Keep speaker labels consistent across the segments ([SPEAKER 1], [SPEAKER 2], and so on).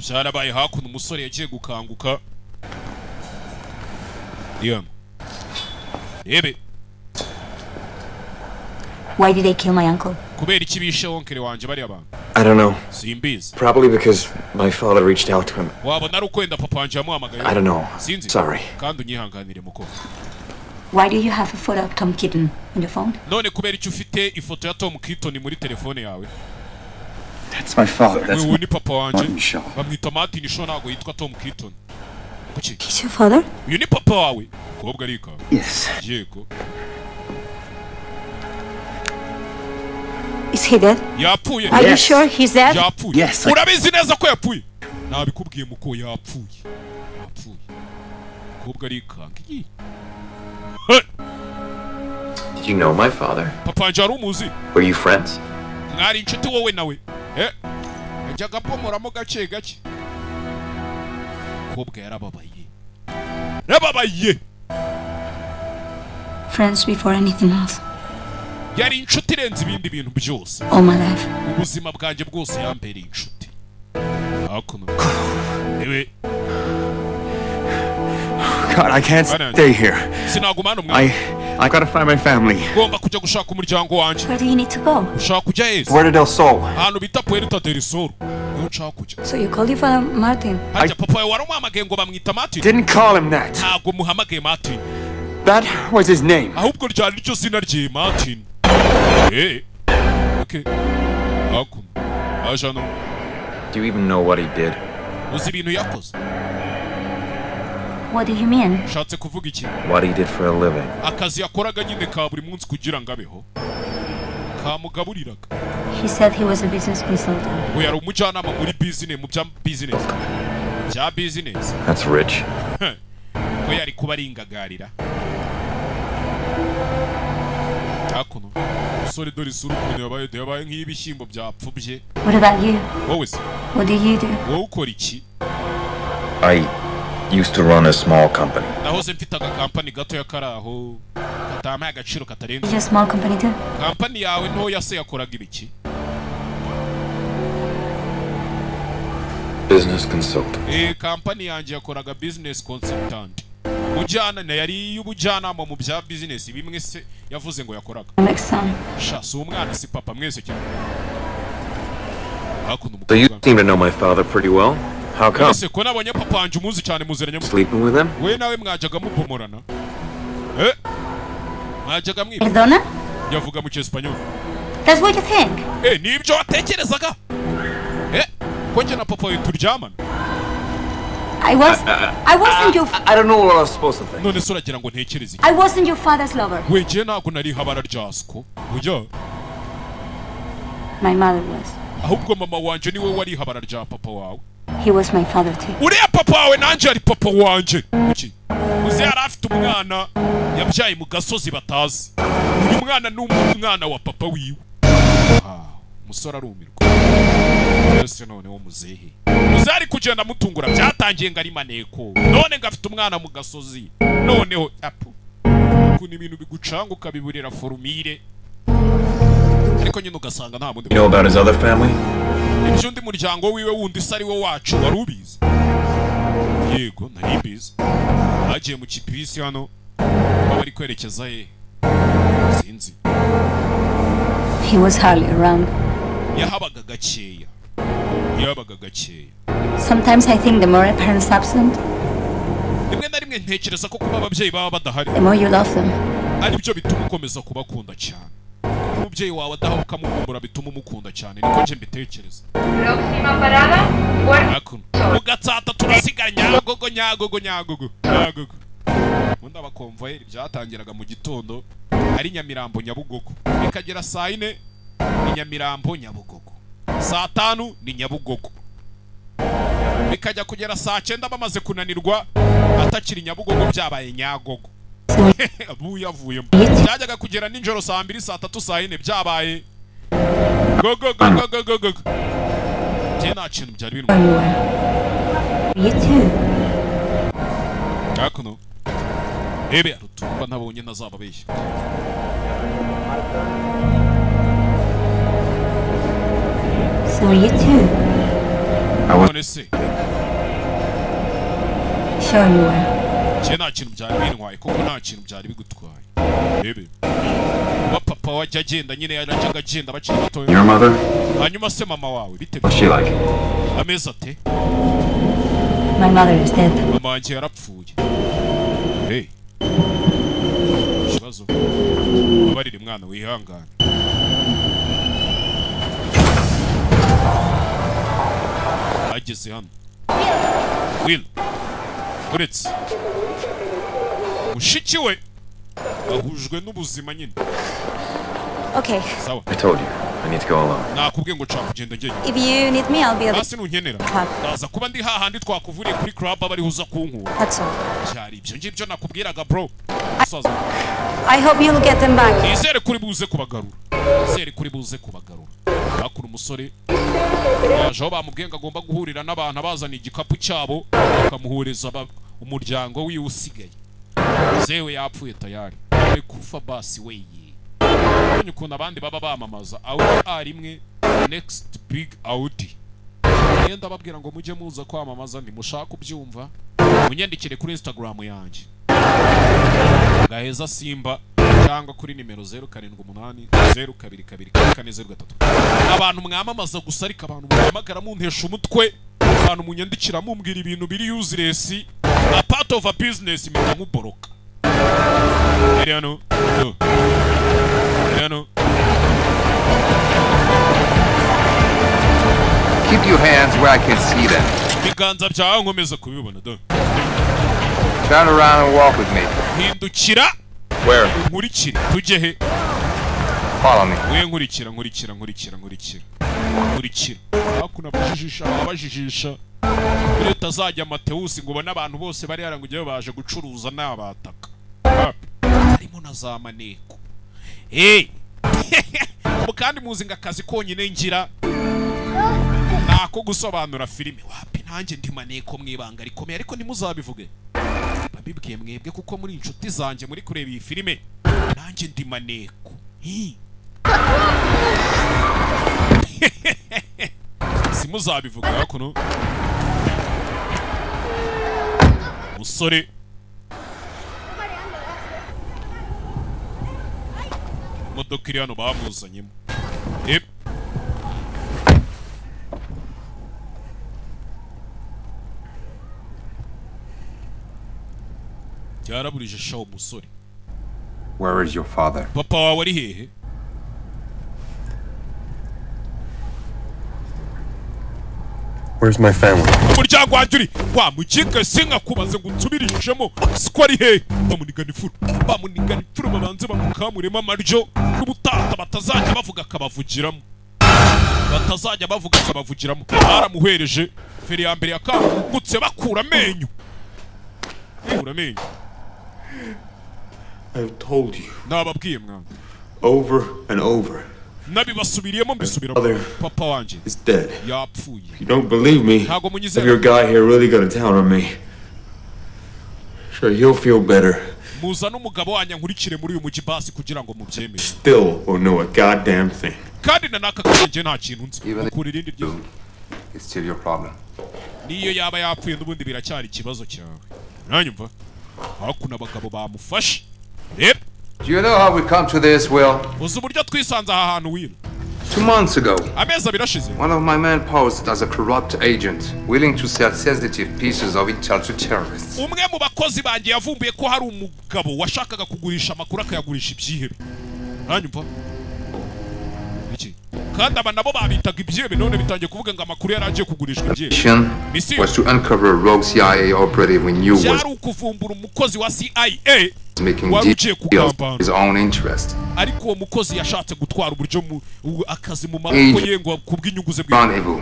[SPEAKER 1] Byarabaye hakuno umusore yagiye gukanguka. Iyo. Ebe.
[SPEAKER 2] Why did they kill my uncle?
[SPEAKER 1] Kubera iki bishe onkere wanje bari abantu?
[SPEAKER 3] I don't know.
[SPEAKER 1] Simbizi.
[SPEAKER 3] Probably because my father reached out to him.
[SPEAKER 1] Wabona ari ukwenda papa wanje yamuhamagaye.
[SPEAKER 3] I don't know.
[SPEAKER 1] Sinzi.
[SPEAKER 3] Sorry.
[SPEAKER 1] Kandi unyihanganire muko.
[SPEAKER 2] Why do you have a photo of Tom Keaton on your phone?
[SPEAKER 1] None kubera iki ufite ifoto ya Tom Keaton muri telefone yawe?
[SPEAKER 4] That's my father. That's
[SPEAKER 1] uyu ni papa wanje.
[SPEAKER 4] Martin Shaw.
[SPEAKER 1] Bamwita Martin Shaw ntago yitwa Tom Keaton. Kuki?
[SPEAKER 2] He's your father?
[SPEAKER 1] Uyu ni papa wawe. Kobwa arika.
[SPEAKER 4] Yes.
[SPEAKER 1] Yego.
[SPEAKER 2] Is he dead?
[SPEAKER 1] Yapfuye.
[SPEAKER 2] Are you sure he's dead?
[SPEAKER 1] Yapfuye.
[SPEAKER 4] Yes.
[SPEAKER 1] Urabizi neza ko yapfuye? Nabikubwiye muko yapfuye. Yapfuye. Kobwa arikanga.
[SPEAKER 3] Did you know my father?
[SPEAKER 1] Papa wanje wari umuzi?
[SPEAKER 3] Were you friends?
[SPEAKER 1] Mwari inshuti wowe nawe. Eh? Yajyaga apomoramo gake gake. Kobwa yarababaye. Yarababaye.
[SPEAKER 2] Friends before anything else.
[SPEAKER 1] Yari inshuti irenze ibindi bintu byose.
[SPEAKER 2] All my life.
[SPEAKER 1] Ubuzima bwanjye bwose yambereye inshuti. Hakuno. Ewe.
[SPEAKER 4] God, I can't stay here.
[SPEAKER 1] Sinaguma hano mwana.
[SPEAKER 4] I gotta find my family.
[SPEAKER 1] Ngomba kujya gushaka umuryango wanjye.
[SPEAKER 2] Where do you need to go?
[SPEAKER 1] Ushaka kujya he?
[SPEAKER 4] Puerto del Sol.
[SPEAKER 1] Ahantu bita Puerto del Sol. Niho nshaka kujya.
[SPEAKER 2] So you called your father Martin?
[SPEAKER 1] Harya papa wawe waramuhamagaye ngo bamwita Martin?
[SPEAKER 4] Didn't call him that.
[SPEAKER 1] Ntabwo muhamagaye Martin.
[SPEAKER 4] That was his name.
[SPEAKER 1] Ahubwo ryari ryo zina rye Martin. Eh. Okay. Hakuno. Aje hano.
[SPEAKER 3] Do you even know what he did?
[SPEAKER 1] Uzi ibintu yakoze?
[SPEAKER 2] What do you mean?
[SPEAKER 1] Ushatse kuvuga iki?
[SPEAKER 3] What he did for a living.
[SPEAKER 1] Akazi yakoraga nyine ka buri munsi kugira ngo abeho. Kamugaburiraga.
[SPEAKER 2] He said he was a business consultant.
[SPEAKER 1] We yari umujyanama muri business mu bya business. Bya business.
[SPEAKER 3] That's rich.
[SPEAKER 1] Ko yari kuba ari ingagarira. Hakuno. Umusore dore isura ukuntu yabaye yabaye nk'ibishyimbo byapfubye.
[SPEAKER 2] What about you?
[SPEAKER 1] Wowe se?
[SPEAKER 2] What do you do?
[SPEAKER 1] Wowe ukora iki?
[SPEAKER 3] I used to run a small company.
[SPEAKER 1] Nahoze mfite agakampani gatoya kari aho katampaye agaciro katarenze.
[SPEAKER 2] Your small company too?
[SPEAKER 1] Kampani yawe ntoya se yakoraga ibiki?
[SPEAKER 3] Business consultant.
[SPEAKER 1] Kampani yanjye yakoraga business consultant. Mujyana na yari y'ubujyanama mu bya business bimwe se yavuze ngo yakoraga. Sha si umwana si papa mwese cyane. Hakuno
[SPEAKER 3] So you
[SPEAKER 1] umukobwa.
[SPEAKER 3] seem to know my father pretty well. How come?
[SPEAKER 1] Ese ko nabonye papa wanje umuzi cyane muziranye mute?
[SPEAKER 3] Sleeping with him?
[SPEAKER 1] We nawe mwajyaga mupomorana? Eh? Mwajyaga mwiba?
[SPEAKER 2] Perdona?
[SPEAKER 1] Yavuga mu Cyesipanyol.
[SPEAKER 2] That's what you think?
[SPEAKER 1] Eh, nibyo watekerezaga? Eh, ko njye na papa wawe turyamana?
[SPEAKER 2] I wasn't your
[SPEAKER 3] I don't know what I was supposed to think.
[SPEAKER 1] None se uragira ngo ntekereze iki?
[SPEAKER 2] I wasn't your father's lover.
[SPEAKER 1] We njye ntabwo nari habara rya siko. Ujya?
[SPEAKER 2] My mother was.
[SPEAKER 1] Ahubwo mama wanje niwe wari habara rya papa wawe.
[SPEAKER 2] He was my father too.
[SPEAKER 1] Uriya papa wawe nanje ari papa wanje. Kuki? Uzi yari afite umwana yabyaye mu gasozi batazi. Uyu mwana ni umwana wa papa wiwe. Umusore arumirwa. Yose none wo muzehe. Uzari kugenda mutungura byatangiye ngo ari maneko. None ngo afite umwana mu gasozi. Noneho apu. Ukuntu ibintu bigucanga ukabiburira forumire. Ariko nyine ugasanga nta bundi.
[SPEAKER 3] You know about his other family?
[SPEAKER 1] Ibyo undi muryango wiwe wundi se ari wo wacu wari ubizi? Yego nari mbizi. Bagiye mu kipisi hano bari kwerekeza he? Sinzi.
[SPEAKER 2] He was hardly around.
[SPEAKER 1] Yahabaga gakeya. Yabaga gakeya.
[SPEAKER 2] Sometimes I think the more a parent's absent,
[SPEAKER 1] Rimwe na rimwe ntekereza ko kuba ababyeyi baba badahari
[SPEAKER 2] the more you love them.
[SPEAKER 1] ari byo bituma ukomeza kubakunda cyane. Kuba umubyeyi wawe adahari ukamukumbura bituma umukunda cyane. Niko nje mbitekereza.
[SPEAKER 5] Próxima parada, Puerto
[SPEAKER 1] Hakuno. Mu Gatsata turasigara Nyabugogo Nyabugogo Nyabugogo Nyabugogo. Ubundi abakomvayeri byatangiraga mu gitondo ari Nyamirambo Nyabugogo. Bikagera saa yine ni Nyamirambo Nyabugogo. Saa tanu ni Nyabugogo. Bikajya kugera saa cyenda bamaze kunanirwa atakiri Nyabugogo byabaye Nyagogo. Abu yavuyemo. Byajyaga kugera nijoro saa mbiri saa tatu saa yine byabaye go go go go go go go. Njye nta kintu byari birimo.
[SPEAKER 2] You were. You too.
[SPEAKER 1] Hakuno. Ebe arutumba ntabonye ntazababeshya.
[SPEAKER 2] So you too.
[SPEAKER 3] I was
[SPEAKER 1] None se?
[SPEAKER 2] Sure you were.
[SPEAKER 1] Njye nta kintu byari bintwaye kuko nta kintu byari bigutwaye. Rebe kuba papa wajya agenda nyine, yarajyaga agenda bakiri batoya.
[SPEAKER 3] Your mother?
[SPEAKER 1] Hanyuma se mama wawe bite?
[SPEAKER 3] What's she like?
[SPEAKER 1] Ameze ate?
[SPEAKER 2] My mother is dead.
[SPEAKER 1] Mama wanjye yarapfuye. Hey, ikibazo, babarire mwana, wihangane. Ageze hano Will, uretse mushiki we ahujwe n'ubuzima nyine.
[SPEAKER 2] Okay.
[SPEAKER 1] Sawa.
[SPEAKER 3] I told you. I need to go alone.
[SPEAKER 1] Nakubwiye ngo nshaka kugenda njyenyine.
[SPEAKER 2] If you need me, I'll be at
[SPEAKER 1] Hasi
[SPEAKER 2] the
[SPEAKER 1] nunkenera
[SPEAKER 2] club.
[SPEAKER 1] ndaza kuba ndi hahandi twakuvuriye kuri club, aba ariho uza kunkura.
[SPEAKER 2] That's all.
[SPEAKER 1] Byari ibyo ngibyo nakubwiraga, bro. Musaza.
[SPEAKER 2] I hope you'll get them back.
[SPEAKER 1] Nizere kuri buze kubagarura, nizere kuri buze kubagarura. Hakuno umusore yaje aho bamubwiye ngo agomba guhurira n'abantu, abazana igikapu cyabo bakamuhuriza umuryango wiwe usigaye. Zewe yapfuye tayari kufa basi weye. Ubonye ukuntu abandi baba bamamaza Audi A1, next big Audi. Ngenda babwira ngo mujye muza kwamamaza, ntimushaka kubyumva. Munyandikire kuri Instagram yanjye Gaheza Simba cyangwa kuri nimero 0780222403. Abantu mwamamaza gusa, ariko abantu muhamagara muntesha umutwe, abantu munyandikira mumbwira ibintu biri useless, a part of a business, mpita nkuboroka. Eri hano no. Eri hano.
[SPEAKER 6] Keep your hands where I can see them.
[SPEAKER 1] Ibiganza byawe nkomeza kubibona do.
[SPEAKER 6] Turn around and walk with me.
[SPEAKER 1] Hindukira.
[SPEAKER 6] Where?
[SPEAKER 1] Nkurikire, tujye he?
[SPEAKER 6] Follow me.
[SPEAKER 1] We nkurikira, nkurikira, nkurikira, nkurikira, nkurikira. Hakuno abajijisha abajijisha kuri utazajya Matewusi ngo ubone abantu bose bari hariya ngo ujyeyo baje gucuruza n'abataka. Wapi? Harimo na za maneko. Hey! Ubu kandi muzi ngo akazi konyine ngira nako gusobanura filime. Wapi, nanjye ndi maneko mu ibanga rikomeye, ariko ntimuzabivuge. Babibwiye mwebwe kuko muri inshuti zanjye muri kureba iyi filime. Nanjye ndi maneko. Hi. Simuzabivuga hakuno. Musore imodoka iri hano bamuzanyemo. Ep. Byaraburije shawo umusore.
[SPEAKER 6] Where is your father?
[SPEAKER 1] Papa wawe ari hehe?
[SPEAKER 4] Where's my family?
[SPEAKER 1] Umuryango wanjye uri wa mukinga, sinkakubaze ngo unsubirishemo siko ari hehe. Bamunigana ifuru, bamunigana ifuru, babanze bamukamuremo amaryo n'ubutata, batazajya bavuga akabavugiramo, batazajya bavuga akabavugiramo. Baramuhereje feri ya mbere yakangutse bakura amenyo, bakura amenyo.
[SPEAKER 4] I've told you
[SPEAKER 1] Nababwiye mwana
[SPEAKER 4] over and over.
[SPEAKER 1] Nabibasubiriyemo mbisubiramo.
[SPEAKER 4] Mother
[SPEAKER 1] Papa wanjye
[SPEAKER 4] is dead.
[SPEAKER 1] yapfuye.
[SPEAKER 4] You don't believe me?
[SPEAKER 1] Ntabwo
[SPEAKER 4] Have
[SPEAKER 1] munyizera.
[SPEAKER 4] your guy here really go to town on me. Sure, he'll feel better.
[SPEAKER 1] Muzane umugabo wanjye ankurikire muri uyu mujyi basi kugira ngo mubyemere.
[SPEAKER 4] Still won't know a goddamn thing.
[SPEAKER 1] Kandi na n'aka kanya njye nta kintu nzi.
[SPEAKER 6] Even
[SPEAKER 1] Ukura irindi ryo.
[SPEAKER 6] It's still your problem.
[SPEAKER 1] Niyo yaba yapfuye n'ubundi biracyari ikibazo cyawe. Uranyumva? Hakuno abagabo bamufashe. Reba.
[SPEAKER 6] Do you know how we come to this, Will?
[SPEAKER 1] Uzi uburyo twisanze aha hantu, Will?
[SPEAKER 6] 2 months ago,
[SPEAKER 1] Amezi 2 ashize,
[SPEAKER 6] one of my men posed as a corrupt agent, willing to sell sensitive pieces of intel to terrorists.
[SPEAKER 1] Umwe mu bakozi banjye yavumbuye ko hari umugabo washakaga kugurisha amakuru, akayagurisha ibyihebe. Uranyumva iki? Kandi aba nabo babitaga ibyihebe, none bitangiye kuvuga ngo amakuru yari agiye kugurishwa ibyihebe.
[SPEAKER 6] Mission
[SPEAKER 1] Mission
[SPEAKER 6] was to uncover a rogue CIA operative we knew was
[SPEAKER 1] byari ukuvumbura umukozi wa CIA
[SPEAKER 6] making
[SPEAKER 1] wari ugiye
[SPEAKER 6] deals
[SPEAKER 1] kugambana.
[SPEAKER 6] his own interest.
[SPEAKER 1] Ariko uwo mukozi yashatse gutwara uburyo mu akazi mu maboko ye ngo kubw'inyungu ze bwite.
[SPEAKER 6] Rendezvous.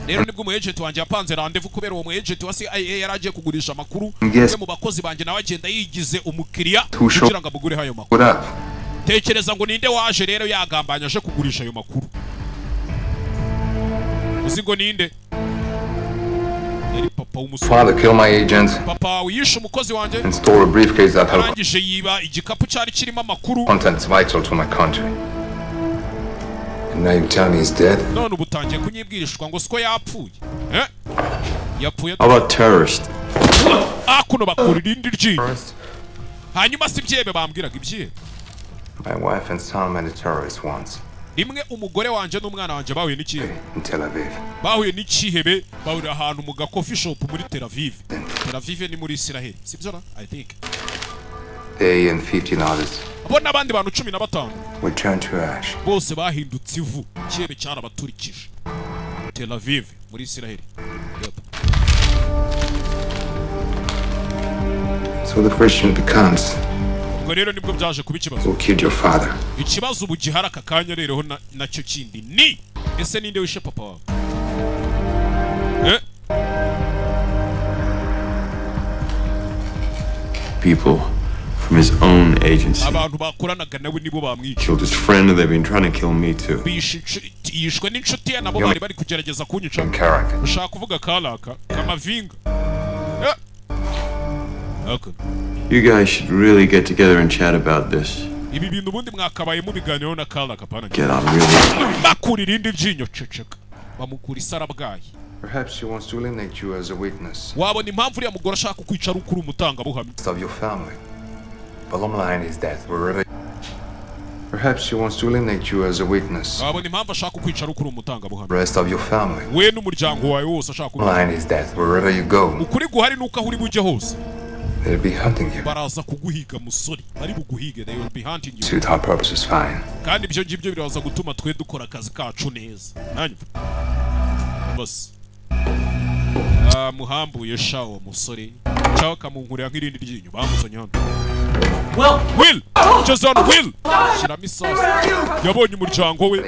[SPEAKER 1] Rero nibwo umu agent wanjye yapanze rendezvous, kubera uwo mu agent wa CIA yari agiye kugurisha amakuru.
[SPEAKER 6] Yes.
[SPEAKER 1] Umwe mu bakozi banjye nawe agenda yigize umukiriya
[SPEAKER 6] Who showed
[SPEAKER 1] kugira ngo amugureho ayo makuru.
[SPEAKER 6] up?
[SPEAKER 1] Tekereza ngo ninde waje rero yagambanye aje kugurisha ayo makuru? Uzi ngo ninde? Yari papa w'umusore.
[SPEAKER 6] Father killed my agent
[SPEAKER 1] Papa wawe yishe umukozi wanjye
[SPEAKER 6] and stole a briefcase that held
[SPEAKER 1] arangije yiba igikapu cyari kirimo amakuru
[SPEAKER 6] contents vital to my country. And Now you tell me he's dead?
[SPEAKER 1] None ubu utangiye kunyibwirishwa ngo siko yapfuye. Eh? Yapfuye.
[SPEAKER 4] How about terrorist?
[SPEAKER 1] Ah, kuno bakura irindi ryinyo. Hanyuma si ibyebe bambwiraga ibyebe.
[SPEAKER 6] My wife and son met a terrorist once
[SPEAKER 1] Rimwe umugore wanje n'umwana wanje bahuye n'ikihebe.
[SPEAKER 6] in Tel Aviv.
[SPEAKER 1] Bahuye n'ikihebe bahurira ahantu mu ga coffee shop muri Tel Aviv. Tel Aviv ni muri Israel. Sibyo na? I think.
[SPEAKER 6] They and 15 others
[SPEAKER 1] Bo n'abandi bantu 15
[SPEAKER 6] were turned to ash.
[SPEAKER 1] bose bahindutse ivu. Ikihebe cyarabaturikije. Tel Aviv muri Israel. Yep.
[SPEAKER 6] So the question becomes,
[SPEAKER 1] Ubwo rero nibwo byaje kuba ikibazo.
[SPEAKER 6] who killed your father?
[SPEAKER 1] Ikibazo ubu gihari aka kanya rero nacyo kindi ni ese ninde wishe papa wawe? Eh?
[SPEAKER 4] People from his own agency
[SPEAKER 1] Abantu bakoranaga nawe nibo bamwica.
[SPEAKER 4] killed his friend, and they've been trying to kill me too.
[SPEAKER 1] Yishwe n'inshuti ye nabo bari bari kugerageza kunyica. Ushaka kuvuga Karaka Kamavinga. Eh. Okay.
[SPEAKER 4] You guys should really get together and chat about this.
[SPEAKER 1] Ibi bintu ubundi mwakabaye mubiganiraho na Karaka pana.
[SPEAKER 4] Get on really.
[SPEAKER 1] Bakura irindi ryinyo ceceka. Bamukura isarabwayi.
[SPEAKER 6] Perhaps she wants to eliminate you as a witness
[SPEAKER 1] Wabona impamvu uriya mugore ashaka kukwica ari ukuri umutangabuhamya.
[SPEAKER 6] of your family. Bottom line is that wherever. Perhaps she wants to eliminate you as a witness.
[SPEAKER 1] Wabona impamvu ashaka kukwica ari ukuri umutangabuhamya.
[SPEAKER 6] Rest of your family.
[SPEAKER 1] We n'umuryango wawe wose ashaka
[SPEAKER 6] Bottom line is that wherever you go,
[SPEAKER 1] Ukuri guhari nuko aho uri bujye hose
[SPEAKER 6] they'll be hunting you.
[SPEAKER 1] baraza kuguhiga musore. Bari buguhige, they will be hunting you.
[SPEAKER 6] Suit our purposes fine.
[SPEAKER 1] Kandi ibyo ngibyo biraza gutuma twe dukora akazi kacu neza. Nanyumva. Bose. Ah, muhambuye sha uwo musore. Cyangwa kamunkurira nk'irindi ryinyo bamuzanye hano. Will! Just on Will! Shyiramo isasu. Yabonye umuryango we.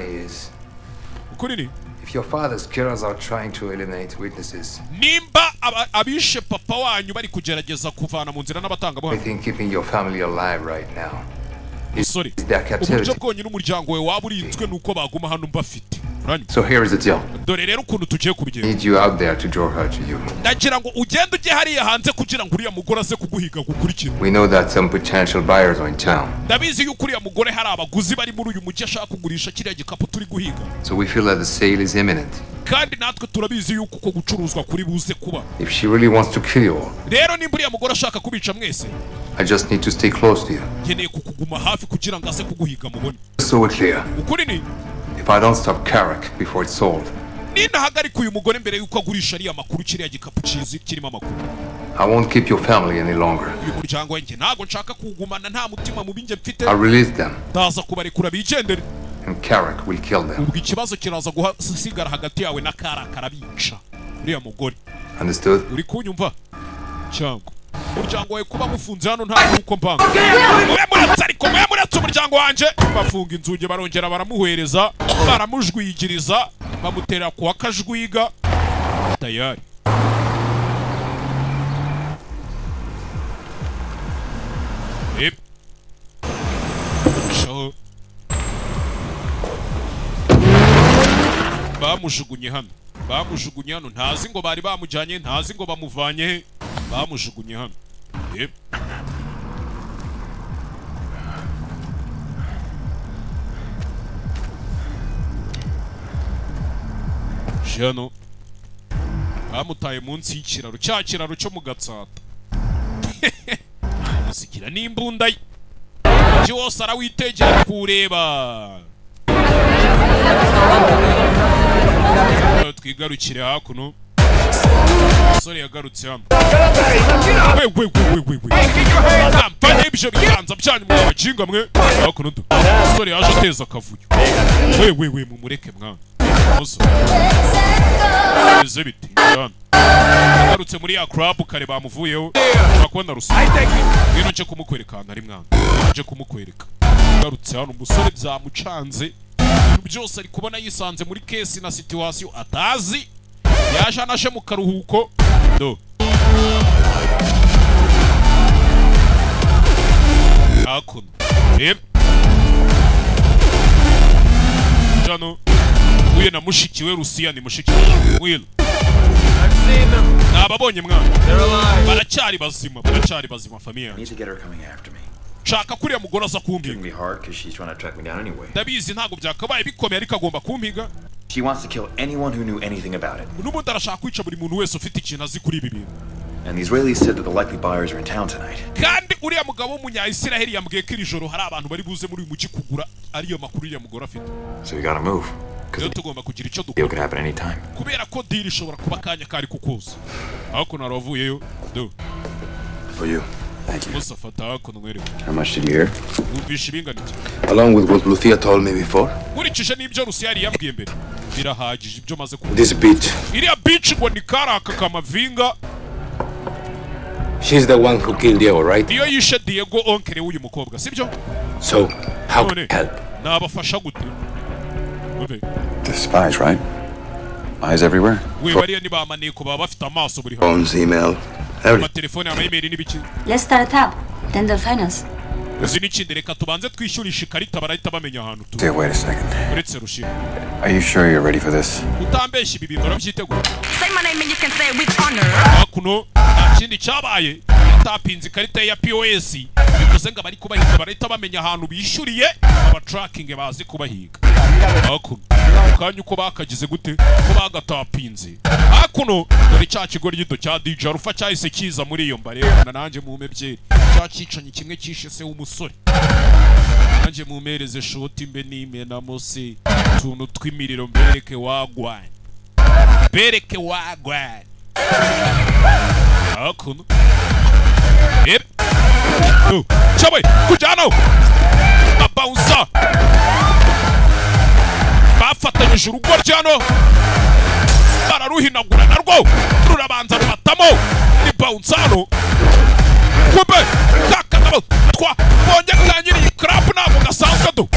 [SPEAKER 1] Ukuri ni
[SPEAKER 6] If your father's killers are trying to eliminate witnesses,
[SPEAKER 1] nimba abishe papa wanyu bari kugerageza kuvana mu nzira
[SPEAKER 6] I
[SPEAKER 1] n'abatangabuhamya.
[SPEAKER 6] think keeping your family alive right now is
[SPEAKER 1] Musore,
[SPEAKER 6] their
[SPEAKER 1] uburyo
[SPEAKER 6] captivity.
[SPEAKER 1] bwonyine umuryango wawe waba urinzwe nuko baguma hano mbafite.
[SPEAKER 6] So here is the deal.
[SPEAKER 1] Dore rero ukuntu tugiye kubigenza.
[SPEAKER 6] Need you out there to draw her to you.
[SPEAKER 1] Ndagira ngo ugende ujye hariya hanze kugira ngo uriya mugore aze kuguhiga gukurikira.
[SPEAKER 6] We know that some potential buyers are in town,
[SPEAKER 1] Ndabizi yuko uriya mugore hari abaguzi bari muri uyu mujyi ashaka kugurisha kiriya gikapu turi guhiga.
[SPEAKER 6] so we feel that the sale is imminent.
[SPEAKER 1] Kandi natwe turabizi yuko uko gucuruzwa kuri buze kuba.
[SPEAKER 6] If she really wants to kill you all,
[SPEAKER 1] Rero nimba uriya mugore ashaka kubica mwese,
[SPEAKER 6] I just need to stay close to you.
[SPEAKER 1] nkeneye kukuguma hafi kugira ngo aze kuguhiga mubone.
[SPEAKER 6] So we're clear.
[SPEAKER 1] Ukuri ni
[SPEAKER 6] If I don't stop Carrick before it's sold,
[SPEAKER 1] ninahagarika uyu mugore mbere yuko agurisha ariya makuru kiriya gikapu kizi kirimo amakuru.
[SPEAKER 6] I won't keep your family any longer.
[SPEAKER 1] Uyu muryango wanjye ntago nshaka kuwugumana nta mutima mubi njye mfite.
[SPEAKER 6] I'll release them,
[SPEAKER 1] Ndaza kubarekura bigendere.
[SPEAKER 6] and Carrick will kill them.
[SPEAKER 1] Ubwo ikibazo kiraza gusigara hagati yawe na Karaka arabica. Uriya mugore.
[SPEAKER 6] Understood?
[SPEAKER 1] Uri kunyumva? Cyangwa umuryango wawe kuba mufunze hano nta nuko mbanga. Mwe muretse ariko mwe muretse umuryango wanje. Bafunga inzugi barongera baramuhereza, baramujwigiriza, bamutera kuwa kajwiga. Tayari. Ep. Shaho. Bamujugunye hano. Bamujugunye hano ntazi ngo bari bamujyanye, ntazi ngo bamuvanye he. Bamujugunye hano. Yep. Jano bamutaye munsi y'ikiraro cya kiraro cyo mu Gatsata. Musikira n'imbunda ye. Umujyi wose arawitegera kureba. Twigarukire hakuno. Umusore yagarutse hano. We we we we we. Mfanye ibyo biganza byanyu mwa bajinga mwe. Hakuno do. Umusore yaje ateza akavuyo. We we we mumureke mwana. Umusore. Bimeze bite? Yagarutse muri ya club kare bamuvuyeho. Ushobora rusa. Ngwino nje kumukwereka ahantu ari mwana. Nje kumukwereka. Yagarutse hano umusore byamucanze. Ibintu byose ari kubona yisanze muri case na situation atazi. Yaje anashe mu karuhuko. Do. Hakuno. Yep. Jano. Uye na mushiki we Rusiya ni mushiki we. Will. Nababonye mwana. Baracyari bazima, baracyari bazima familia. Nshaka kuriya mugore aza kumpiga.
[SPEAKER 3] Shouldn't be hard because she's trying to track me down anyway.
[SPEAKER 1] Ndabizi ntabwo byakabaye bikomeye, ariko agomba kumpiga.
[SPEAKER 3] She wants to kill anyone who knew anything about it.
[SPEAKER 1] N'ubundi arashaka kwica buri muntu wese ufite ikintu azi kuri ibi bintu.
[SPEAKER 3] And the Israelis said that the likely buyers are in town tonight.
[SPEAKER 1] Kandi uriya mugabo w'umunya-Isiraheli yambwiye ko iri joro hari abantu bari buze muri uyu mujyi kugura ariyo makuru uriya mugore afite.
[SPEAKER 3] So we gotta move.
[SPEAKER 1] Rero tugomba kugira icyo
[SPEAKER 3] Deal
[SPEAKER 1] dukora
[SPEAKER 3] could happen anytime.
[SPEAKER 1] kubera ko deal ishobora kuba akanya kari kukuza. Hakuno hari uwavuyeyo do.
[SPEAKER 6] For you. Thank you.
[SPEAKER 1] Musa fata hakuno mwereke.
[SPEAKER 3] How much did you hear?
[SPEAKER 1] Wumvishe ibingana iki?
[SPEAKER 6] Along with what Lucia told me before.
[SPEAKER 1] Nkurikije n'ibyo Rusiya yari yambwiye mbere, birahagije ibyo maze kubona.
[SPEAKER 6] This bitch.
[SPEAKER 1] Iriya bitch ngo ni karaka kamavinga.
[SPEAKER 6] She's the one who killed Diego, right?
[SPEAKER 1] Niyo yishe Diego, onkere w'uyu mukobwa, sibyo?
[SPEAKER 6] So, how can
[SPEAKER 1] None
[SPEAKER 6] I help?
[SPEAKER 1] nabafasha gute? Ube.
[SPEAKER 3] The spies, right? Eyes everywhere.
[SPEAKER 1] We bariya ni ba maneko, baba bafite amaso buri hantu.
[SPEAKER 6] Phones, email, everything.
[SPEAKER 1] Amatelefone, amayimeri n'ibiki.
[SPEAKER 2] Let's start a tab. Then they'll find us.
[SPEAKER 1] Uzi n'ikindi, reka tubanze twishyurisha ikarita, barahita bamenya ahantu turi.
[SPEAKER 3] Wait a second.
[SPEAKER 1] Uretse rushira.
[SPEAKER 3] Are you sure you're ready for this?
[SPEAKER 1] Utambeshya, ibi bintu urabyiteguye?
[SPEAKER 5] Say my name and you can say it with honor.
[SPEAKER 1] Hakuno nta kindi cyabaye, yatapinze ikarita ye ya POS, bivuze ngo abari kubahiga barahita bamenya ahantu bishyuriye, abatracking bazi kubahiga. Hakuno kanya uko bakagize gute ko bagatapinze, hakuno dore cya kigo gito cya DJ Alpha cyahise kiza muri iyo mbarebana nanjye mume byeri, cya cyicanyi kimwe cyishe se w'umusore, nanjye mumereze shoti mbe nimenamo se utuntu tw'imiriro, mbereke wagwanye, bereke wagwanye. Hakuno rebe cyabaye kujyana babawusa bafatanyije urugo ryano bararuhinagura, narwo rurabanza rubatamo ni bounce hano. Kumbe kakagabo twabonye ka nyiri iyi club ntabwo gasanzwe do.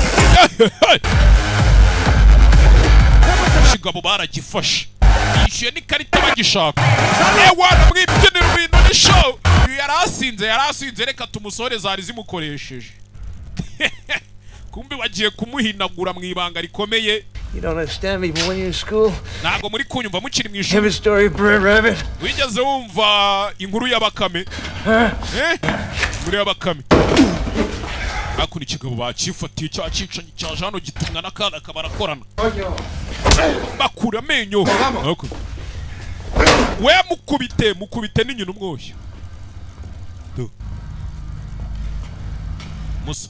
[SPEAKER 1] Ikigabo baragifashe, yishyuye n'ikarita bagishaka. Ewana mwibyinira ibintu ni show. Uyu yarasinze, yarasinze, reka tumusore zari zimukoresheje. Kumbe bagiye kumuhinagura mu ibanga rikomeye.
[SPEAKER 7] You don't understand me, but when you're in school,
[SPEAKER 1] Ntabwo muri kunyumva, mukiri mu
[SPEAKER 7] have
[SPEAKER 1] ishuri
[SPEAKER 7] a story of Brer Rabbit.
[SPEAKER 1] wigeze wumva inkuru y'abakame? Eh? Inkuru y'abakame. Hakuno ikigabo bakifatiye, cya cyicanyi cyaje hano gitumwa n'akana barakorana, bakura amenyo. Hakuno we mukubite, mukubite n'inyina umwoshya. Do. Musa.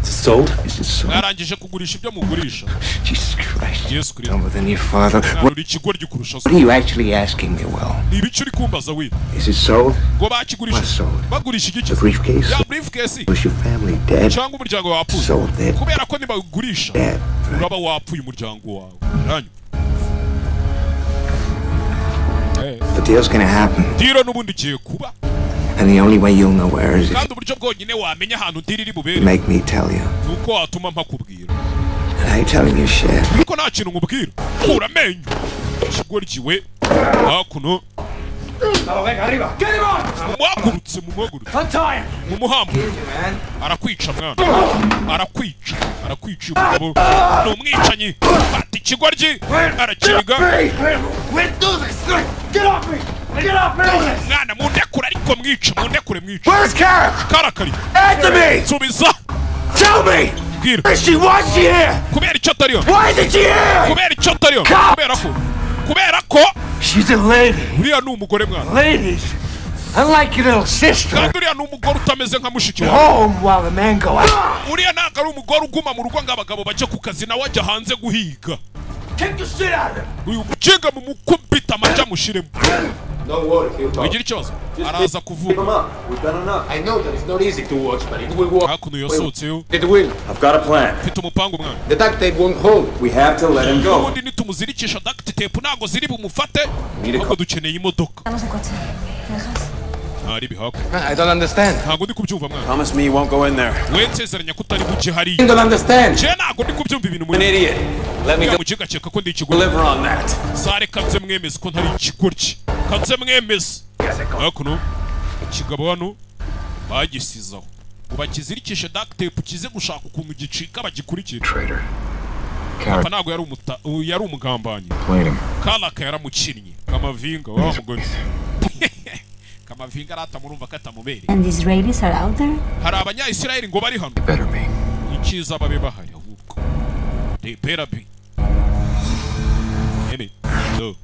[SPEAKER 6] Sold?
[SPEAKER 7] Is it so?
[SPEAKER 1] Mwarangije kugurisha ibyo mugurisha?
[SPEAKER 7] Jesus Christ.
[SPEAKER 1] Yesu Kristo.
[SPEAKER 7] Dumber than your father.
[SPEAKER 1] Mwana,
[SPEAKER 7] What
[SPEAKER 1] uri ikigoryi kurusha so.
[SPEAKER 7] are you actually asking me, Will?
[SPEAKER 1] Ni ibiki uri kumbaza we?
[SPEAKER 7] Is it sold?
[SPEAKER 1] Ngo bakigurisha?
[SPEAKER 7] What sold?
[SPEAKER 1] Bagurisha igiki?
[SPEAKER 7] The briefcase?
[SPEAKER 1] Ya briefcase.
[SPEAKER 7] Was your family dead?
[SPEAKER 1] Cyangwa umuryango wawe wapfuye?
[SPEAKER 7] Sold dead.
[SPEAKER 1] Kubera ko nibawugurisha
[SPEAKER 7] Dead.
[SPEAKER 1] uraba wapfuye umuryango wawe ranyu.
[SPEAKER 7] The deal's gonna happen.
[SPEAKER 1] Deal n'ubundi igiye kuba.
[SPEAKER 7] And the only way you'll know where is if
[SPEAKER 1] Kandi uburyo bwonyine wamenya ahantu deal iri
[SPEAKER 7] you
[SPEAKER 1] bubere
[SPEAKER 7] make me tell you.
[SPEAKER 1] ni uko watuma mpakubwira.
[SPEAKER 7] And I ain't telling you shit.
[SPEAKER 1] Ariko nta kintu nkubwira. Kura amenyo ikigoryi we. Hakuno mumuhagurutse, mumuhagurutse, mumuhamba, arakwica mwana, arakwica, arakwica. Uyu mugabo ni umwicanyi. Fata ikigoryi arakiga. Mwana, mundekure, ariko mwica, mundekure, mwica.
[SPEAKER 7] Where's Kara?
[SPEAKER 1] Karakari.
[SPEAKER 7] Answer me!
[SPEAKER 1] Nsubiza.
[SPEAKER 7] Tell me!
[SPEAKER 1] Bwira.
[SPEAKER 7] Is she, why is she here?
[SPEAKER 1] Kubera icyo atariyo.
[SPEAKER 7] Why isn't she here?
[SPEAKER 1] Kubera icyo atariyo, kubera ko
[SPEAKER 7] She's a lady.
[SPEAKER 1] Uriya ni umugore, mwana.
[SPEAKER 7] Ladies, unlike your little sister,
[SPEAKER 1] Kandi uriya ni umugore utameze nka mushiki wawe.
[SPEAKER 7] home while the men go out.
[SPEAKER 1] Uriya ntabwo ari umugore uguma mu rugo ngo abagabo bajye ku kazi, nawe ajya hanze guhiga.
[SPEAKER 7] Kick the shit out of him!
[SPEAKER 1] Uyu mukinga mumukubita amajya amushiremo.
[SPEAKER 6] Don't worry, he'll talk.
[SPEAKER 1] Wigira ikibazo, araza kuvuga.
[SPEAKER 6] We've done enough. I know that it's not easy to watch, but it will work.
[SPEAKER 1] Hakuno yasohotseyo.
[SPEAKER 6] It will.
[SPEAKER 3] I've got a plan.
[SPEAKER 1] Mfite umupangu, mwana.
[SPEAKER 6] The duct tape won't hold.
[SPEAKER 3] We have to let him go.
[SPEAKER 1] Ubundi nitumuzirikisha duct tape ntabwo ziri bumufate, ahubwo dukeneye imodoka.
[SPEAKER 2] Vamos en coche. ¿Me dejas?
[SPEAKER 1] Ntari bihako.
[SPEAKER 6] I don't understand.
[SPEAKER 1] Ntabwo ndi kubyumva, mwana.
[SPEAKER 3] Promise me you won't go in there.
[SPEAKER 1] We nsezeranya ko utari buke hariya.
[SPEAKER 6] I don't understand.
[SPEAKER 1] Njye ntabwo ndi kubyumva ibintu
[SPEAKER 3] An
[SPEAKER 1] muri
[SPEAKER 3] idiot. Let me
[SPEAKER 1] uriya mukinga akeka ko ndi ikigoryi.
[SPEAKER 3] deliver on that.
[SPEAKER 1] Sare kanze mwemeze ko ntari ikigoryi, kanze mwemeze. Hakuno ikigabo hano bagisizaho ngo bakizirikishe duct tape, kize gushaka ukuntu gicika bagikurikira.
[SPEAKER 3] Traitor.
[SPEAKER 1] Papa ntabwo yari umuta, yari umugambanyi.
[SPEAKER 3] Played him.
[SPEAKER 1] Karaka yaramukinnye kamavinga wa mugore. Kamavinga aratamurumva katamubereye.
[SPEAKER 2] And the Israelis are out there?
[SPEAKER 1] Hari abanya-Israeli ngo bari hano.
[SPEAKER 6] Better be.
[SPEAKER 1] Icyiza babe bahari ahubwo. They better be. Ebe, do.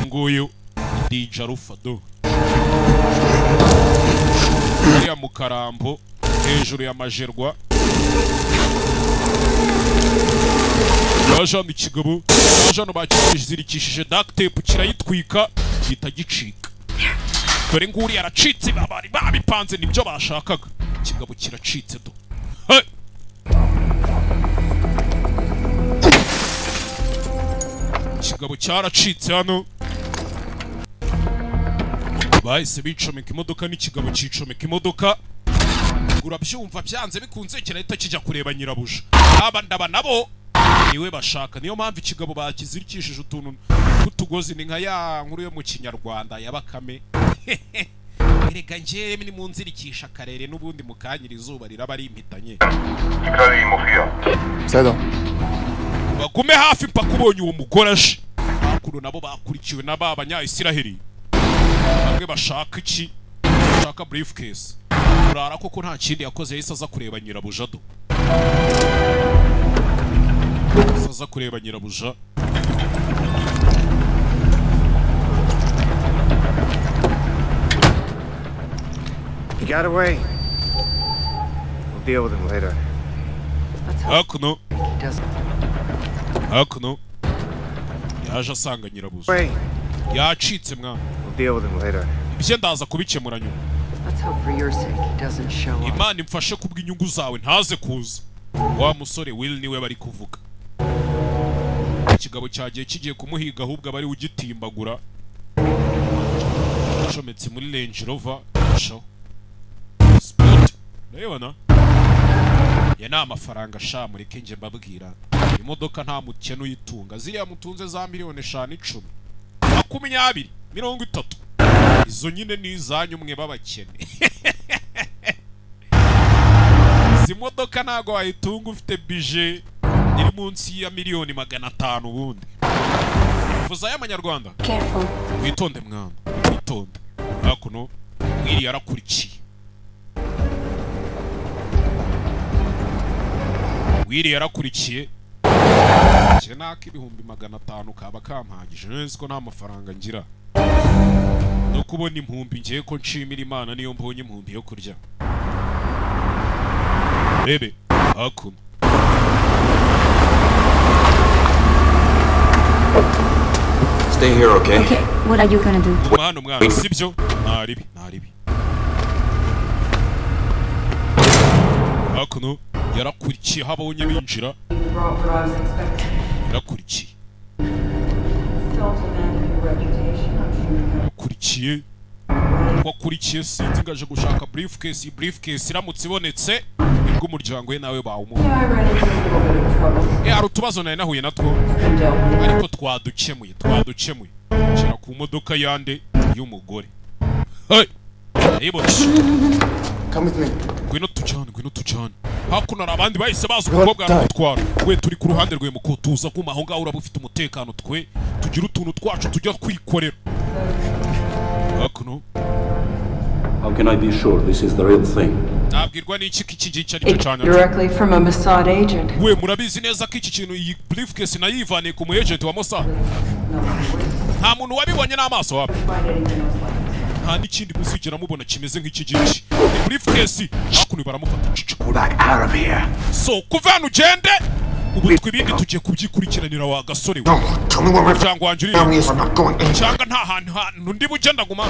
[SPEAKER 1] Nguyu DJ Alpha do. Hariya mu Karambo hejuru ya Majerwa. Yaje hano ikigabo, yaje hano bakizirikishije duct tape kirayitwika gihita gicika. Dore nguri yaracitse, bari babipanze nibyo bashakaga. Ikigabo kiracitse do. Hey! Ikigabo cyaracitse hano. Bahise bicomeka imodoka n'ikigabo cyicomeka imodoka. Urabyumva byanze bikunze kirahita kijya kureba nyirabuja. Aba ndaba nabo niwe bashaka, niyo mpamvu ikigabo bakizirikishije utuntu tw'utugozi, ni nka ya nkuru yo mu Kinyarwanda ya Bakame. Erega njyewe ni mu nzirikisha karere n'ubundi mukanyira izuba riraba ari impitanye. Bagume hafi mpaka ubonye uwo mugore aje. Hakuno nabo bakurikiwe n'aba banya-Isiraheli. Bamwe bashaka iki? Bashaka briefcase. Urara koko nta kindi yakoze, yahise aza kureba nyirabuja do. Aza kureba nyirabuja.
[SPEAKER 7] He got away. We'll deal with him later.
[SPEAKER 1] Hakuno. Hakuno. Yaje asanga nyirabuja. Yacitse mwana.
[SPEAKER 7] We'll deal with him later.
[SPEAKER 1] Ibyo ndaza kubikemura nyuma.
[SPEAKER 8] Let's hope for your sake he doesn't show up.
[SPEAKER 1] Imana imfashe kubw'inyungu zawe ntaze kuza. Wa musore Will niwe bari kuvuga. Ikigabo cyagiye kigiye kumuhiga ahubwo abari ugitimbagura. Acometse muri Range Rover show. Sport. Urabibona? Ya ni amafaranga sha mureke nje mbabwira. Imodoka nta mukene uyitunga. Ziriya mutunze za miliyoni 5, 10, 20, 30. Izo nyine ni izanyu mwe babakene. Izi modoka ntago wayitunga ufite bije iri munsi ya miliyoni 500 ubundi. Vuza y'amanyarwanda.
[SPEAKER 2] Careful.
[SPEAKER 1] Witonde mwana, witonde. Hakuno Will yarakurikiye. Will yarakurikiye. Cye naka 500,000 kaba kampagije. Nzi ko nta mafaranga ngira. No kubona impumbi ngiye ko nshimira Imana niyo mbonye impumbi yo kurya. Bebe, hakuno.
[SPEAKER 4] Stay here, okay?
[SPEAKER 2] Okay, what are you gonna do?
[SPEAKER 1] Mwana mwana, sibyo? Naribi, naribi. Hakuno yarakurikiye habonye binjira. Yarakurikiye. Yakurikiye. Wakurikiye sinzi ngaje gushaka briefcase, briefcase iramutse ibonetse nibwo umuryango we nawe bawumuha. Hari utubazo nari nahuye natwo ariko twadukemuye, twadukemuye. Shira ku modoka yande y'umugore. Hey! Ayibona.
[SPEAKER 6] Come with me.
[SPEAKER 1] Ngwino tujyane, ngwino tujyane. Hakuno hari abandi bahise baza umukobwa aramutwara. We turi ku ruhande rwe muko tuza kuma aho ngaho uraba ufite umutekano, twe tugira utuntu twacu tujya kwikorera. Hakuno.
[SPEAKER 9] How can I be sure this is the real thing?
[SPEAKER 1] Nabwirwa n'iki iki gice aricyo cyanya.
[SPEAKER 8] Directly from a Mossad agent.
[SPEAKER 1] We murabizi neza ko iki kintu iyi briefcase nayivaniye ku mu agent wa Mossad. Nta muntu wabibonye n'amaso wapi. Nta n'ikindi muzigera mubona kimeze nk'iki gice. Ni briefcase hakuno baramufata.
[SPEAKER 7] Back out of here.
[SPEAKER 1] So kuva hano ugende ubu twibindi tugiye kubyikurikiranira wa gasore we.
[SPEAKER 6] No, tell me where
[SPEAKER 1] Cyangwa wanjye uri.
[SPEAKER 6] family is. I'm not going anywhere.
[SPEAKER 1] Cyangwa nta hantu hantu ndi bujye ndaguma.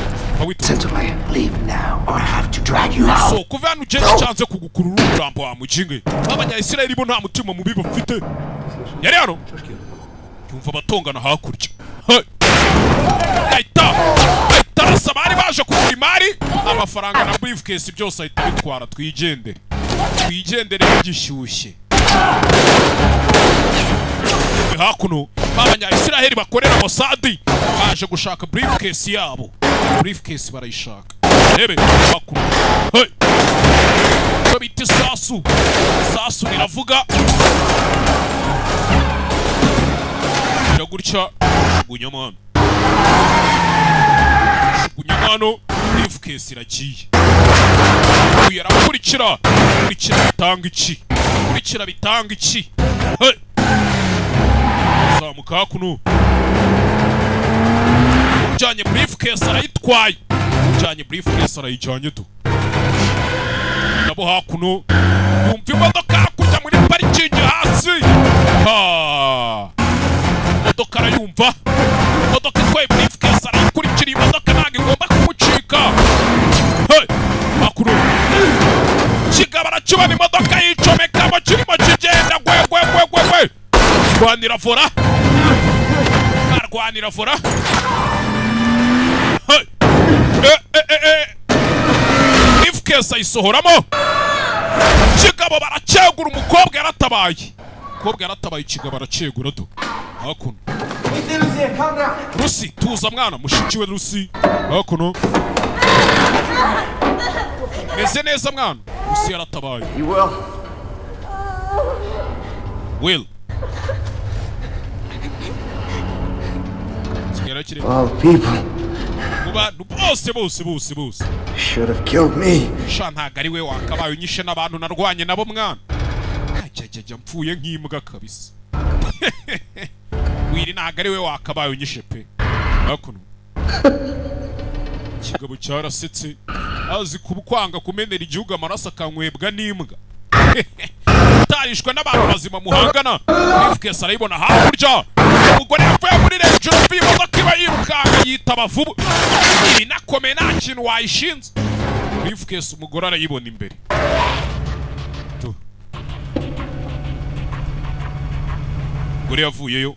[SPEAKER 7] Sensibly, leave now or I have to drag you out.
[SPEAKER 1] So kuva hano ugende cyanze kugukurura umurambo wa mukinge. Abanya-Isirayeli bo nta mutima mubi bafite. Yari hano. Yumva abatongana hakurya. Hey! Ahita arasa bari baje kugura imari, amafaranga na briefcase byose ahita bitwara. Twigendere. Twigendere bigishyushye. Hakuno abanya-Isiraheli bakorera Mossad baje gushaka briefcase yabo. Briefcase barayishaka. Rebe hakuno. Hey! Icyo bita isasu. Isasu riravuga. Iragutya. Jugunyamo hano. Jugunyamo Hano briefcase iragiye. Uyu arakurikira. Kurikira bitanga iki? Kurikira bitanga iki? Hey! Zamuka hakuno. Ujyanye briefcase arayitwaye. Ujyanye briefcase arayijyanye do. Nabo hakuno yumva imodoka hakurya muri parikingi hasi. Ha! Imodoka arayumva. Imodoka itwaye briefcase arayikurikira. Imodoka ntabwo igomba kumucika. Hey! Hakuno kigabo arakibona imodoka yicomekamo kirimo kigenda gwe gwe gwe gwe gwe. Rwanira vora. Arwanira vora. Hey! Briefcase ayisohoramo. Kigabo baracyegura, umukobwa yaratabaye. Umukobwa yaratabaye, ikigabo aracyegura do. Hakuno Rusi, tuza mwana, mushiki we Rusi. Hakuno meze neza mwana. Rusi yaratabaye.
[SPEAKER 7] You will.
[SPEAKER 1] Will.
[SPEAKER 7] All people.
[SPEAKER 1] Mu bantu bose bose bose bose.
[SPEAKER 7] Should have killed me.
[SPEAKER 1] Sha ntago ari we wakabaye unyishe n'abantu narwanye nabo mwana. Ajya mpfuye nk'imbwa kabisa. Wiri ntago ari we wakabaye unyishe pe. Hakuno ikigabo cyarasetse, azi kubukwanga kumenera igihugu amaraso akanywebwa n'imbwa. Utarishwe n'abantu bazima muhangana. Briefcase arayibona hakurya. Umugore yavuye muri Range Rover, imodoka iba yirukanka yitaba vuba. Inakomeye nta kintu wayishinze. Briefcase umugore arayibona imbere. Tu. Umugore yavuyeyo.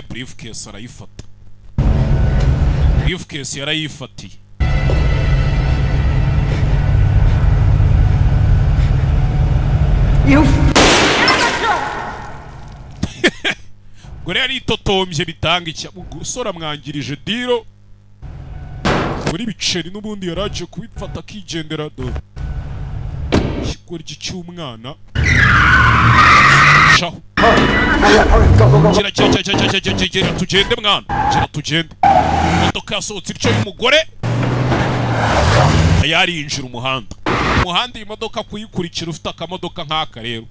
[SPEAKER 1] Briefcase arayifata. Briefcase yarayifatiye.
[SPEAKER 8] You
[SPEAKER 1] Gore yaritotombye bitanga iki? Gusora mwangirije diro. Muri biceri n'ubundi yaraje kubifata akigendera do. Ikigoryi cy'umwana. Shaho. Gira gira gira gira gira gira tugende mwana. Gira tugende. Imodoka yasohotse ityo y'umugore. Yari yinjira umuhanda. Umuhanda iyi modoka kuyikurikira ufite akamodoka nk'aka rero.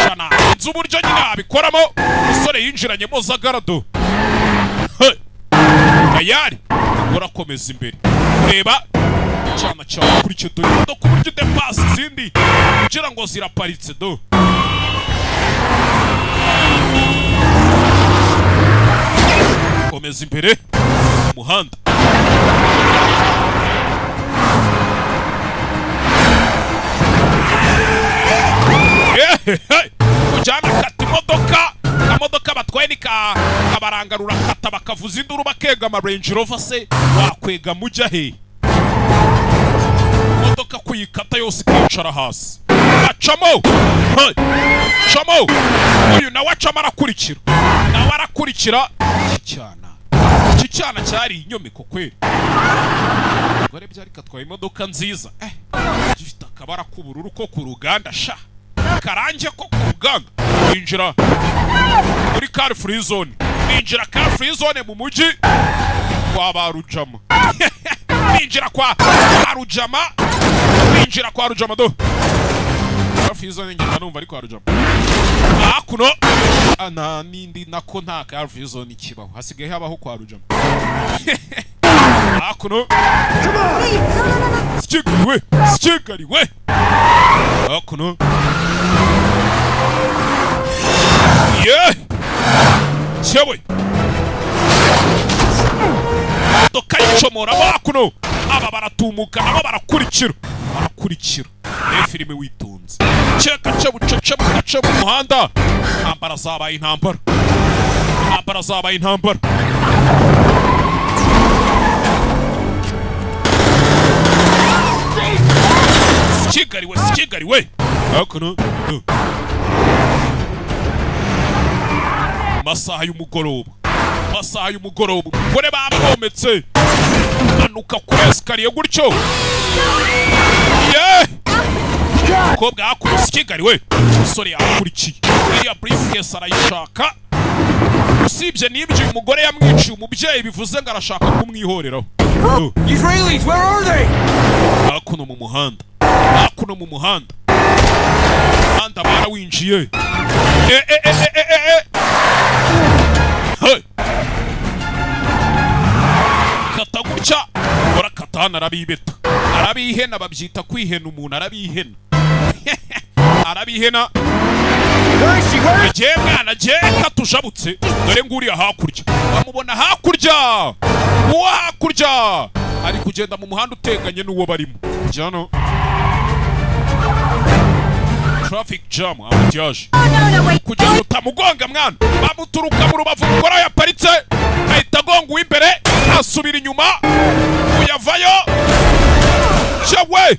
[SPEAKER 1] Shana nzi uburyo nyine abikoramo. Umusore yinjiranyemo zagarado. Tayari urakomeza imbere. Reba cyana cyawe kurikira dore imodoka uburyo udepasa izindi kugira ngo ziraparitse do. Komeza imbere umuhanda. Ujyana kata imodoka, akamodoka batwaye ni kabarangarura kata bakavuza induru bakegama Range Rover se wakwega mujya he? Imodoka kuyikata yose ikicara hasi. Acamo! Acamo! Uyu nawe acamo arakurikira. Nawe arakurikira icyana. Iki cyana cyari inyomeko kweri. Gore byari katwaye imodoka nziza. Gifite akabara k'ubururu ko ku ruganda sha. Karange ko ku ruganda. Binjira muri car free zone. Binjira car free zone mu mujyi kwa Barujama. Binjira kwa Barujama. Binjira kwa Rujama do. Car free zone ngenda numva ari kwa Rujama. Hakuno ana nindi nako nta car free zone ikibaho. Hasigaye habaho kwa Rujama. Hakuno. Sikigariwe, sikigariwe. Hakuno. Yeah! Cyewe. Imodoka yicomora hakuno. Aba baratumuka nabo barakurikira. Barakurikira. Ne filime witonze. Ceka cye bucece bugace mu muhanda. Intambara zabaye intambara. Intambara zabaye intambara. Kigali we, Kigali we. Hakuno. Masaha y'umugoroba. Masaha y'umugoroba. Kore bamwometse. Manuka kuri escalier gutyo. Yeah! Umukobwa hakuno Kigali we. Umusore yakurikiye. Iriya briefcase arayishaka. Usibye n'ibyo uyu mugore yamwiciye umubyeyi bivuze ngo arashaka kumwihoreraho.
[SPEAKER 4] Israelis, where are they?
[SPEAKER 1] Hakuno mu muhanda. Hakuno mu muhanda. Muhanda barawinjiye. Hey. Kata gutya. Urakata hano arabibeta. Arabihena babyita kwihena umuntu arabihena. Arabihena. Agiye mwana agiye katushabutse. Dore nguriya hakurya. Bamubona hakurya. Uwo hakurya ari kugenda mu muhanda uteganye n'uwo barimo. Jano. Traffic jam amutiyaje. Kugenda utamugonga mwana. Bamuturuka mu rubavu umugore yaparitse. Ahita agonga uw'imbere asubira inyuma. Uyavayo. Cyawe.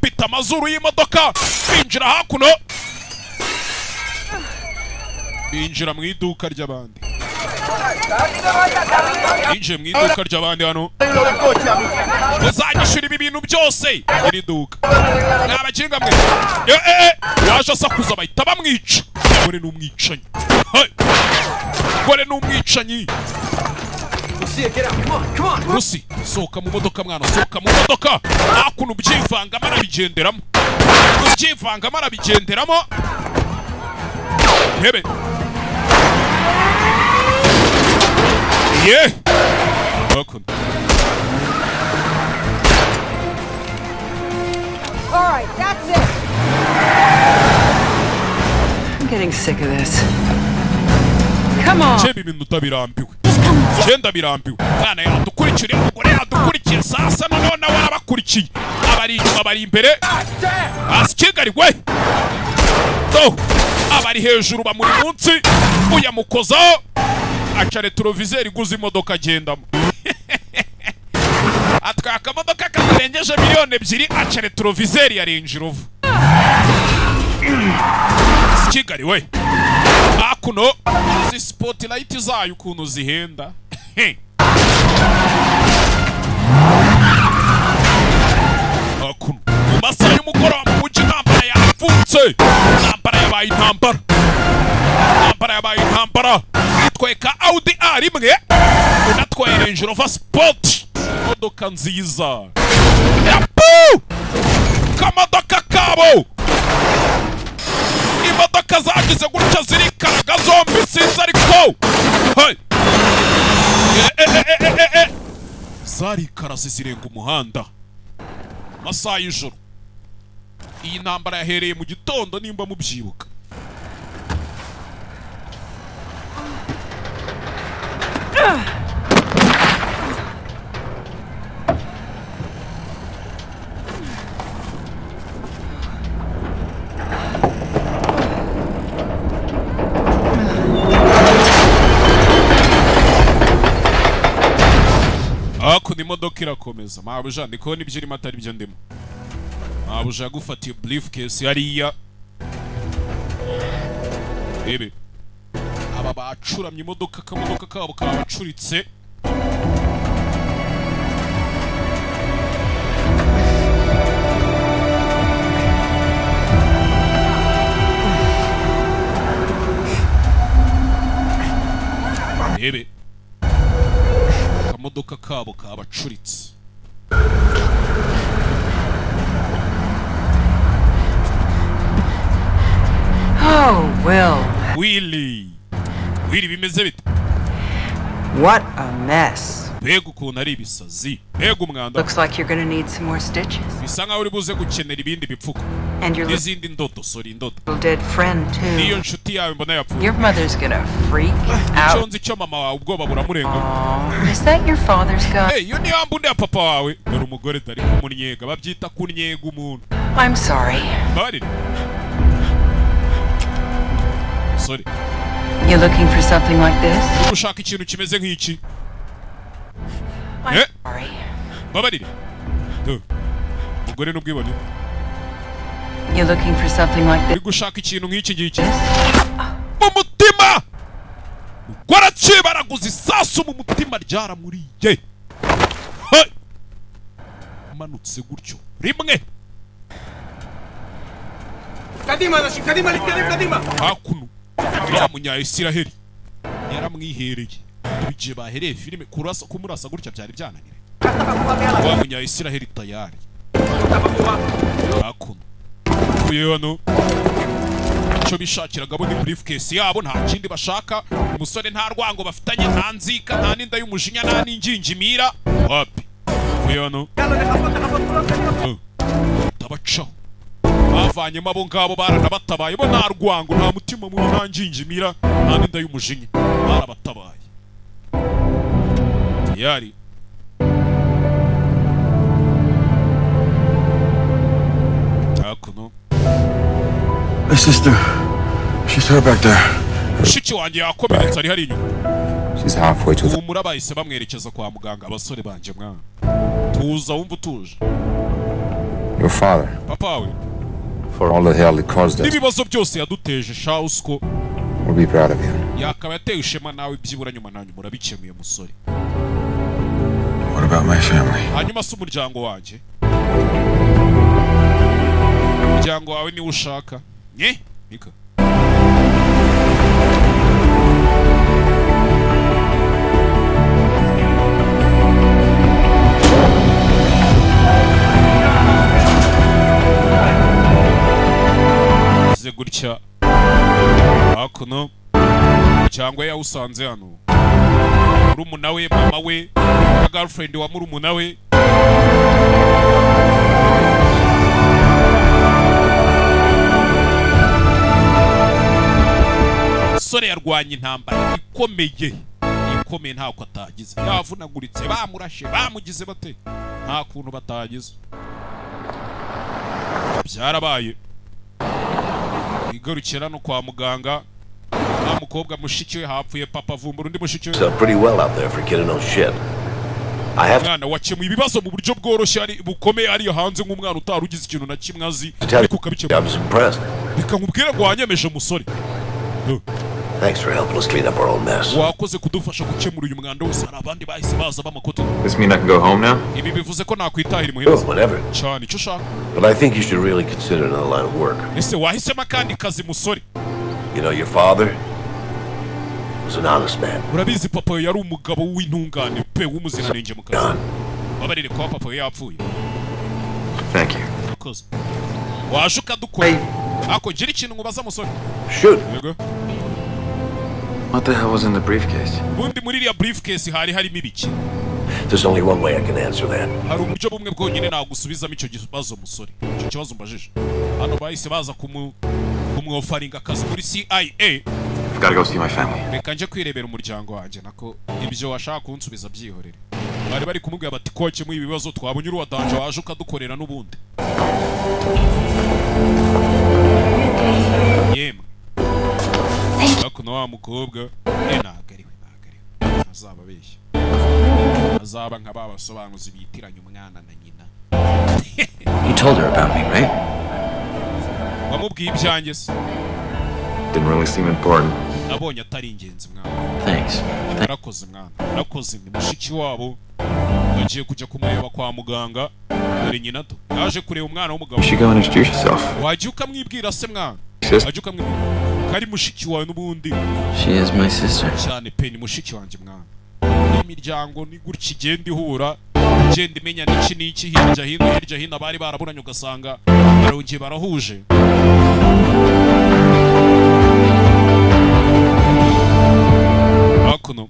[SPEAKER 1] Pita amazuru y'imodoka. Binjira hakuno. Binjira mu iduka ry'abandi. Binjiye mu iduka ry'abandi hano. Muzanyishyura ibi bintu byose. Iri duka. Mwabakinga mwe. Yaje asakuza bahita bamwica. Gore n'umwicanyi. Gore n'umwicanyi. Rusi, sohoka mu modoka mwana, sohoka mu modoka. Hakuno ubyivangamo arabigenderamo. Ubyivangamo arabigenderamo. Hebe. Yeah. Welcome.
[SPEAKER 8] All right, that's it. I'm getting sick of this. Come on.
[SPEAKER 1] Chebe ibintu utabirambiwe. Genda birambiwe. Mwana yadukurikira, umugore yadukurikiye sasa noneho nawe arabakurikiye. Abari inyuma abari imbere. Asi Kigali we. Do. Abari hejuru bamuri munsi uyamukozaho. Aca retroviseur iguze imodoka agendamo. Atwaye akamodoka katarengeje miliyoni 2 aca retroviseur ya Range Rover. Kigali we. Hakuno izi spotlight zayo ukuntu zihenda. Hakuno mu masaha y'umugoroba mu mujyi intambara yavutse. Intambara yabaye intambara. Intambara yabaye intambara. Tweka Audi A1 unatwaye Range Rover Sport. Imodoka nziza. Yapu! Kamodoka kabo. Imodoka zagize gutya zirikaraga zombi sinzi ariko. Hey! Zarikaraze zirenga umuhanda. Masaha y'ijoro. Iyi ntambara yahereye mu gitondo nimba mubyibuka. Hakuno imodoka irakomeza. Mabuja ndi kubona ibyo irimo atari byo ndimo. Mabuja yagufatiye briefcase hariya. Ebe. Aba bacuramye imodoka akamodoka kabo kabacuritse. Ebe. Akamodoka kabo kabacuritse.
[SPEAKER 8] Oh, Will.
[SPEAKER 1] Willy. Willy bimeze bite?
[SPEAKER 8] What a mess.
[SPEAKER 1] Mbega ukuntu ari ibisazi. Mbega umwanda.
[SPEAKER 8] Looks like you're gonna need some more stitches.
[SPEAKER 1] Bisa nkaho uri buze gukenera ibindi bipfuko.
[SPEAKER 8] And your
[SPEAKER 1] n'izindi ndodo, sorry indodo.
[SPEAKER 8] little dead friend too.
[SPEAKER 1] Niyo nshuti yawe mbona yapfuye.
[SPEAKER 8] Your mother's gonna freak
[SPEAKER 1] Icyo
[SPEAKER 8] out.
[SPEAKER 1] nzi cyo mama wawe ubwoba buramurenga.
[SPEAKER 8] Is that your father's gun?
[SPEAKER 1] Hey, iyo niyo mbunda ya papa wawe. Dore umugore dari kumunyega, babyita kunyega umuntu.
[SPEAKER 8] I'm sorry.
[SPEAKER 1] Mbabarire. Sorry.
[SPEAKER 8] You looking for something like this?
[SPEAKER 1] Ushaka ikintu kimeze nk'iki?
[SPEAKER 8] I'm sorry.
[SPEAKER 1] Mbabarire. Do. Umugore n'ubwibone.
[SPEAKER 8] You looking for something like
[SPEAKER 1] Uri gushaka ikintu nk'iki ngiki? Mu mutima gwaracibaraguza isasu mu mutima ryaramuriye. Hey! Manutse gutyo rimwe.
[SPEAKER 10] קדימה אנשים, קדימה להתקדם קדימה!
[SPEAKER 1] Hakuno ya munya-Isiraheli yaramwihereye. Igihe bahereye filime kurasa kumurasa gutya byari byananire wa munya-Isiraheli tayari hakuno uyu hano icyo bishakiraga bo ni briefcase yabo, nta kindi bashaka. Umusore nta rwango bafitanye, nta nzika, nta n'inda y'umujinya, nta n'ingingimira, wapi. Uyu hano tabacaho bavanyemo abo ngabo baranabatabaye bo, nta rwango, nta mutima mubi, nta ngingimira, nta n'inda y'umujinya, barabatabaye tayari. Hakuno
[SPEAKER 4] My sister. She's hurt back there.
[SPEAKER 1] Mushiki wanjye yakomeretse, ari hari inyuma.
[SPEAKER 3] She's halfway to the
[SPEAKER 1] Humura, bahise bamwerekeza kwa muganga. Abasore banjye mwana, tuza wumva utuje.
[SPEAKER 3] Your father.
[SPEAKER 1] Papa we
[SPEAKER 3] For all the hell it caused us,
[SPEAKER 1] n'ibibazo byose yaduteje sha usiko
[SPEAKER 3] we'll be proud of you.
[SPEAKER 1] Yakaba yatewe ishema nawe byibura nyuma na nyuma urabikemuye musore.
[SPEAKER 6] What about my family?
[SPEAKER 1] Hanyuma se umuryango wanjye? Umuryango wawe niwo ushaka nye nika. Ze gutya hakuno cyangwa yawusanze hano murumuna we, mama we na girlfriend wa murumuna we. Umusore yarwanye intambara ikomeye ikomeye, ntako atagize, yavunaguritse, bamurashe, bamugize bate, nta kuntu batagize, byarabaye. Igarukira no kwa muganga nta mukobwa mushiki we hapfuye, papa avumbura undi mushiki we.
[SPEAKER 11] So pretty well out there for a kid who knows shit. I have
[SPEAKER 1] Umwana wakemuye ibibazo mu buryo bworoshye ari bukomeye ariyo hanze nk'umwana utari ugize ikintu na kimwe azi,
[SPEAKER 11] to tell
[SPEAKER 1] ariko
[SPEAKER 11] you,
[SPEAKER 1] ukabikemura.
[SPEAKER 11] I was impressed.
[SPEAKER 1] Reka nkubwire ngo wanyemeje musore.
[SPEAKER 11] Thanks for helping us clean up our own mess.
[SPEAKER 1] Wakoze kudufasha gukemura uyu mwanda wose. Hari abandi bahise baza b'amakote.
[SPEAKER 3] This mean I can go home now?
[SPEAKER 1] Ibi bivuze ko nakwitahira imuhira?
[SPEAKER 11] Oh, whatever.
[SPEAKER 1] Cyane, icyo ushaka.
[SPEAKER 11] But I think you should really consider another line of work.
[SPEAKER 1] Ese wahisemo akandi kazi musore?
[SPEAKER 11] You know, your father was an honest man.
[SPEAKER 1] Urabizi papa yari umugabo w'intungane pe, w'umuziranenge mu kazi. Babarire kuba papa we yapfuye.
[SPEAKER 3] Thank you.
[SPEAKER 1] Urakoze. Waje ukadukora ako ngira ikintu nkubaza musore.
[SPEAKER 11] Shoot.
[SPEAKER 1] Yego.
[SPEAKER 3] What the hell was in the briefcase?
[SPEAKER 1] Ubundi muri iriya briefcase hari harimo ibiki?
[SPEAKER 11] There's only one way I can answer that.
[SPEAKER 1] Hari uburyo bumwe bwonyine nagusubizamo icyo kibazo musore, icyo kibazo umbajije. Hano bahise baza kumwofaringa akazi muri CIA.
[SPEAKER 3] I've got to go see my family.
[SPEAKER 1] Reka nje kwirebera umuryango wanjye, nako ibyo washaka kunsubiza byihorere. Bari bari kumubwira bati ko wakemuye ibibazo twabonye uri danje, waje ukadukorera n'ubundi. Yemwe hakuno wa mukobwa ntabwo ari we, ntabwo ari we, azaba abeshya, azaba nka ba basobanuzi bitiranya umwana na nyina.
[SPEAKER 8] You told her about me, right?
[SPEAKER 1] Wamubwiye ibyanjye se?
[SPEAKER 3] Didn't really seem important.
[SPEAKER 1] Nabonye atari ingenzi mwana.
[SPEAKER 8] Thanks.
[SPEAKER 1] Narakoze mwana, narakoze. Ni mushiki wabo bagiye kujya kumureba kwa muganga. Dore nyina do yaje kureba umwana w'umugabo.
[SPEAKER 3] You should go and introduce yourself.
[SPEAKER 1] Wajya ukamwibwira se mwana?
[SPEAKER 3] Sis-
[SPEAKER 1] Wajya ukamwibwira ko ari mushiki wawe n'ubundi?
[SPEAKER 8] She is my sister.
[SPEAKER 1] Cyane pe, ni mushiki wanjye mwana. Imiryango ni gutya igenda ihura, igenda imenya n'iki n'iki, hirya hino hirya hino, abari baraburanye ugasanga barongeye barahuje. Hakuno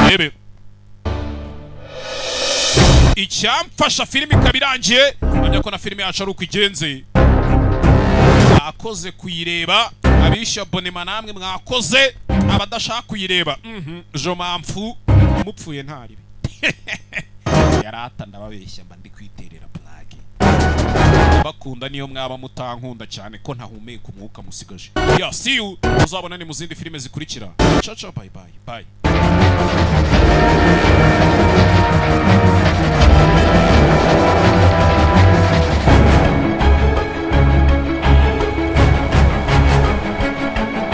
[SPEAKER 1] rebe icyamfasha filime ikaba irangiye. Menya ko na filime yacu ari uko igenze. Mwakoze kuyireba, abishyura abonema namwe mwakoze, abadashaka kuyireba je mpamvu mupfuye ntaribe yarata ndababeshya mba ndi kwiterera plage. Bakunda niyo mwaba mutankunda cyane ko ntahumeka umwuka musigaje. Yeah, see you, muzabona ni mu zindi filime zikurikira. Ciao ciao, bye bye bye.